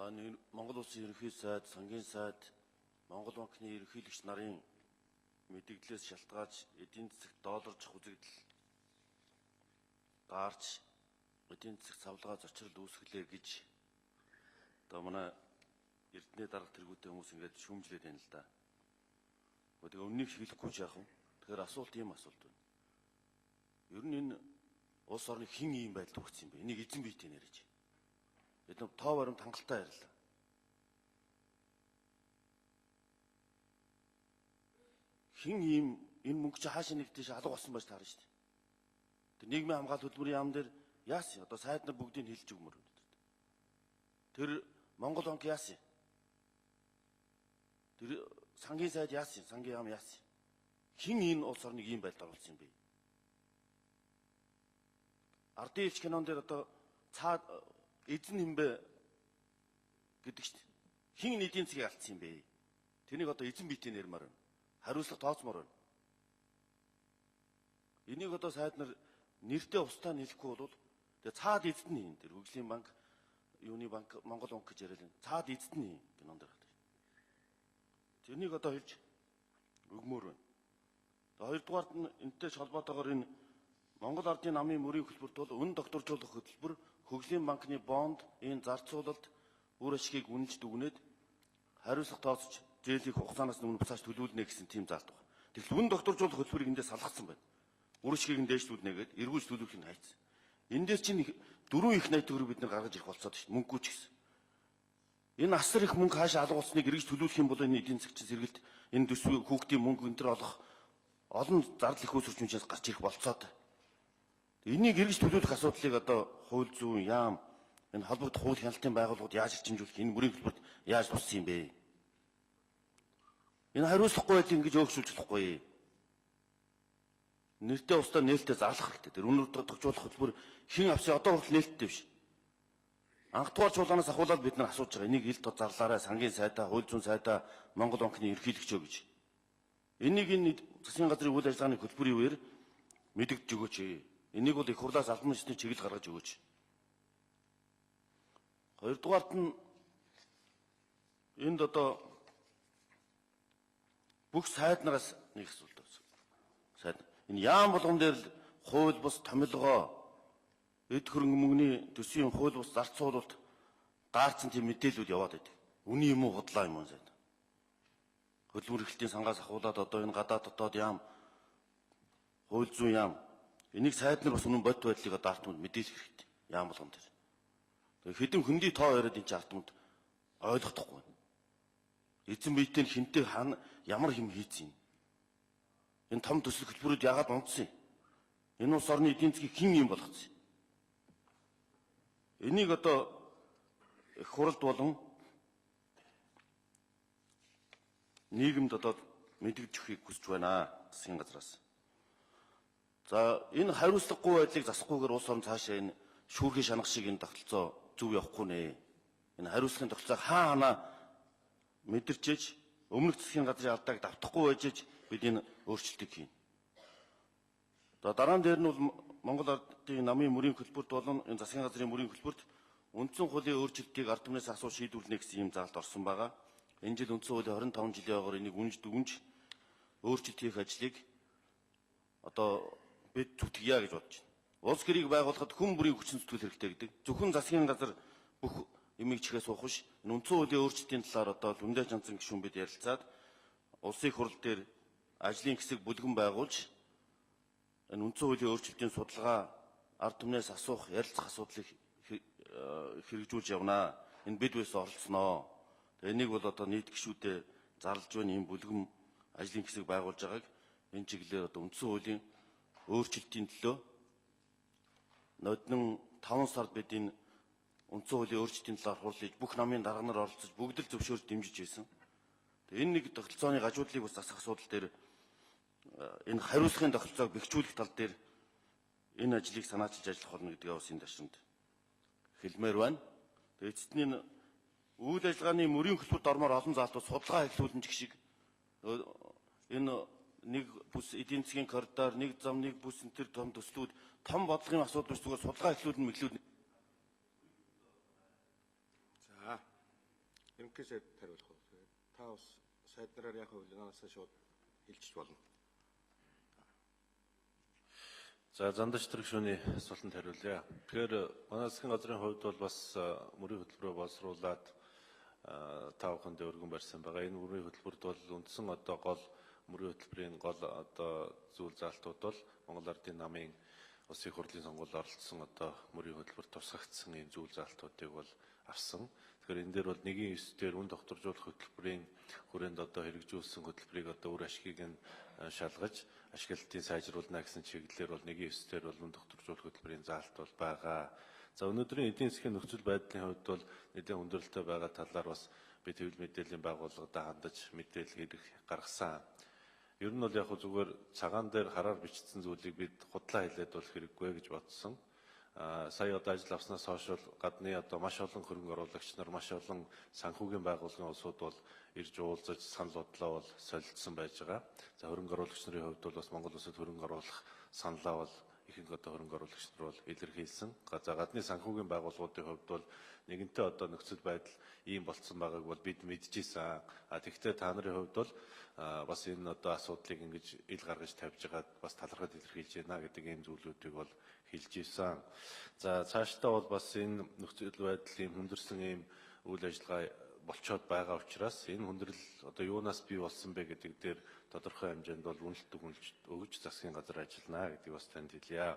За Монгол Улсын ерөнхий сайд, сангийн сайд, Монгол банкны ерөнхийлөгч нарын мэдэгдлээс шалтгаалж эдийн засагт долларжих үзэгдэл гаарч эдийн засагт савлгаа зочрол үүсгэлээ гэж одоо манай Эрдэнэ дарга тэргүүтэй хүмүүс ингээд шүүмжлээд байна л да. Тэгээ өмнөнийг хэлэхгүй ч яах вэ? Тэгэхээр асуулт ийм асуулт байна. Ер нь энэ улс орныг хэн ийм байдалд хүргэсэн юм бэ? Энийг эзэн биетэй нэрэж. Бид нар тоо баримт хангалттай ярьлаа. Хэн ийм энэ мөнгө чи хаашаа нэг тийш алга болсон байж таарна шүү дээ. Тэр нийгмийн хамгаалалт хөтөлбөрийн яам дээр яасан? Одоо сайд нар бүгдийг хэлж өгмөр. Тэр Монгол банк яасан? Тэр сангийн сайд яасан? Сангийн яам яасан? Хэн энэ улс орныг ийм байдалд оруулсан юм бэ? Ардын элч кинон дээр одоо цаад эзэн юм бэ гэдэг шүү дээ. Хэн энэ эдийн засгийг алдсан юм бэ? Тэрнийг одоо эзэн биетэй нэрмээр байна. Хариуцлага тооцмоор байна. Энийг одоо сайд нар нэртэй устдаа нийлэхгүй бол тэгээ цаад эзэд нь юм. Тэр хөгжлийн банк, юуны банк, Монгол банк гэж яриад байна. Цаад эзэд нь юм кинон дээр гардаг. Тэрнийг одоо хэлж өгмөр байна. Тэгээ хоёрдугаарт нь энэтэй холбоотойгоор энэ Монгол Ардын намын мөрийн хөтөлбөрт бол үн докторжуулах хөтөлбөр, хөгжлийн банкны бонд, энэ зарцуулалт үр ашигыг үнэлж дүгнээд хариуцлага тооцож зээлийг хугацаанаас өмнө буцааж төлөвлөнө гэсэн тийм заалт байна. Тэгэхээр үн докторжуулах хөтөлбөрийг эндээс салгацсан байна. Үр ашигыг нь дээшлүүлнэ гээд эргүүлж төлөвлөх нь хайцсан. Эндээс чинь дөрвөн их 80 төгрөг бид нар гаргаж ирэх болцоод шүү дээ. Мөнгөгүй ч гэсэн. Энэ асар их мөнгө хаашаа алга болсныг эргэж төлөвлөх юм бол энэ эдийн засгийн сэргэлт, энэ төсвийн хүүхдийн мөнгө энэ төр олох олон зардал их үүсвэрч гарч ирэх болцоод. Энийг эргэж төлөвлөх асуудлыг одоо хууль зүйн яам энэ холбогдох хууль хяналтын байгууллагууд яаж эрчимжүүлэх, энэ бүрийн хөтөлбөрт яаж туссан юм бэ? Энэ хариуцлахгүй байдлыг ингэж өөгшүүлж болохгүй. Нэртэй устдаа нээлттэй зарлах хэрэгтэй. Тэр үнэр тогтжуулах хөтөлбөр хэн авсан одоо хүртэл нээлттэй биш. Анхдугаар чуулганаас ахуулаад бид нар асууж байгаа. Энийг ил тод зарлаарай, сангийн сайдаа, хууль зүйн сайдаа, Монгол банкны ерөнхийлөгчөө гэж. Энийг энэ засгийн газрын үйл ажиллагааны хөтөлбөрийн үеэр мэдэгдэж өгөөч. Энийг бол их хурлаас албан ёсны чиглэл гаргаж өгөөч. Хоёрдугаарт нь энд одоо бүх сайд нараас нэг асуулт байна. Сайд энэ яам болгон дээр л хууль бус томилгоо эд хөрөнгө мөнгөний төсвийн хууль бус зарцуулалт гаарцсан тийм мэдээлүүд яваад байдаг. Үний юм уу худлаа юм уу сайд. Хөдөлмөр эрхлэлтийн сангаас ахуулаад одоо энэ гадаад дотоод яам хууль зүйн яам энийг сайд нар бас үнэн бодит байдлыг одоо ард түмэнд мэдээлэх хэрэгтэй. Яам болгон дээр. Тэгээ хэдэн хөндий тоо яриад энэ чинь ард түмэнд ойлгохдохгүй байна. Эзэн биетэй нь хинтээ хаана ямар юм хийцэн юм. Энэ том төсөл хөтөлбөрүүд яагаад унтсан юм? Энэ улс орны эдийн засгийг хэн юм болгоцсон юм? Энийг одоо их хуралд болон нийгэмд одоо мэдэгдэж өгөхийг хүсэж байна засгийн газраас. За энэ хариуцлагагүй байдлыг засахгүйгээр улс орн цаашаа энэ шүүрхий шанах шиг энэ тогтолцоо зөв явахгүй нэ. Энэ хариуцлагын тогтолцоог хаа ханаа мэдэрчээж өмнөх засгийн газрын алдааг давтахгүй байж бид энэ өөрчлөлтийг хийнэ. За дараа нь дээр нь бол Монгол Ардын намын мөрийн хөтөлбөрт болон энэ засгийн газрын мөрийн хөтөлбөрт үндсэн хуулийн өөрчлөлтийг ард түмнээс асууж шийдвэрлэнэ гэсэн юм заалт орсон байгаа. Энэ жил үндсэн хуулийн 25 жилийн ойгоор энийг үнж дүгнж өөрчлөлт хийх ажлыг одоо бид зүтгэе гэж бодож байна. Улс гэрийг байгуулахад хүн бүрийн хүчин зүтгэл хэрэгтэй гэдэг. Зөвхөн засгийн газар бүх юмыг чихээ суух биш. Энэ үндсэн хуулийн өөрчлөлтийн талаар одоо Лүндэ Чанцан гишүүн бид ярилцаад улсын их хурл дээр ажлын хэсэг бүлгэн байгуулж энэ үндсэн хуулийн өөрчлөлтийн судалгаа ард түмнээс асуух, ярилцах асуудлыг хэрэгжүүлж явнаа. Энэ бид бүс оролцсноо. Энийг бол одоо нийт гишүүдээ зарлж байна ийм бүлгэм ажлын хэсэг байгуулж байгааг энэ чиглэлээр одоо үндсэн хуулийн өөрчлөлтийн төлөө ноднон 5 сард бид энэ үндсэн хуулийн өөрчлөлтийн талаар хурал хийж бүх намын дарга нар оролцож бүгд л зөвшөөрч дэмжиж байсан. Энэ нэг тогтолцооны гажуудлыг бас засах асуудал дээр энэ хариуцлагын тогтолцоог бэхжүүлэх тал дээр энэ ажлыг санаачилж ажиллах болно гэдгээ бас энэ ташрамд хэлмээр байна. Тэгээ эцэст нь үйл ажиллагааны мөрийн хөтөлбөрт ормоор олон заалтууд судалгаа эхлүүлэн ч шиг энэ нэг бүс эдийн засгийн коридор, нэг зам, нэг бүс энэ төр том төслүүд том бодлогын асуудал биш зүгээр судалгаа эхлүүлэн мэглүүд. За. Ерөнхий сайд хариулах уу? Тэгээд та бас сайд нараар яах вэ? Нанаасаа шууд хэлчих болно. За, зандаш тэрэг шүүний асуултанд хариулъя. Тэгэхээр манай засгийн газрын хувьд бол бас мөрийн хөтөлбөрөөр боловсруулад та бүхэндээ өргөн барьсан байгаа. Энэ мөрийн хөтөлбөрт бол үндсэн одоо гол мөрийн хөтөлбөрийн гол одоо зүйл заалтууд бол Монгол Ардын намын улсын их хурлын сонгуульд оролцсон одоо мөрийн хөтөлбөр тусгагдсан ийм зүйл заалтуудыг бол авсан. Тэгэхээр энэ дээр бол 1-9 дээр үн тогтворжуулах хөтөлбөрийн хүрээнд одоо хэрэгжүүлсэн хөтөлбөрийг одоо үр ашгийг нь шалгаж ашиглалтыг сайжруулна гэсэн чиглэлээр бол 1-9 дээр бол үн тогтворжуулах хөтөлбөрийн заалт бол байгаа. За, өнөөдрийн эдийн засгийн нөхцөл байдлын хувьд бол нэлээн хүндрэлтэй байгаа талаар бас би хэвлэл мэдээллийн байгууллагадаа хандаж мэдээлэл хэрэг гаргасан. Ер нь бол яг зүгээр цагаан дээр хараар бичсэн зүйлийг бид худлаа хэлээд бол хэрэггүй гэж бодсон. Сая одоо ажил авснаас хойш бол гадны одоо маш олон хөрөнгө оруулагч нар, маш олон санхүүгийн байгууллагын улсууд бол ирж уулзаж санал бодлоо бол солилцсон байж байгаа. За, хөрөнгө оруулагч нарын хувьд бол бас Монгол улсад хөрөнгө оруулах саналаа бол ихэнх одоо хөрөнгө оруулагч нар бол илэрхийлсэн. За, гадны санхүүгийн байгууллагуудын хувьд бол нэгэнтээ одоо нөхцөл байдал ийм болцсон байгааг бол бид мэдчихсэн. А тэгвэл та нарын хувьд бол бас энэ одоо асуудлыг ингэж ил гаргаж тавьж байгаад бас талархад илэрхийлж байна гэдэг ийм зүйлүүдийг бол хэлж ирсэн. За, цаашдаа бол бас энэ нөхцөл байдлын хүндэрсэн ийм үйл ажиллагаа болцоод байгаа учраас энэ хүндрэл одоо юунаас бий болсон бэ гэдэг дээр тодорхой хэмжээнд бол үнэлт өгч засгийн газар ажиллана гэдгийг бас танд хэлье.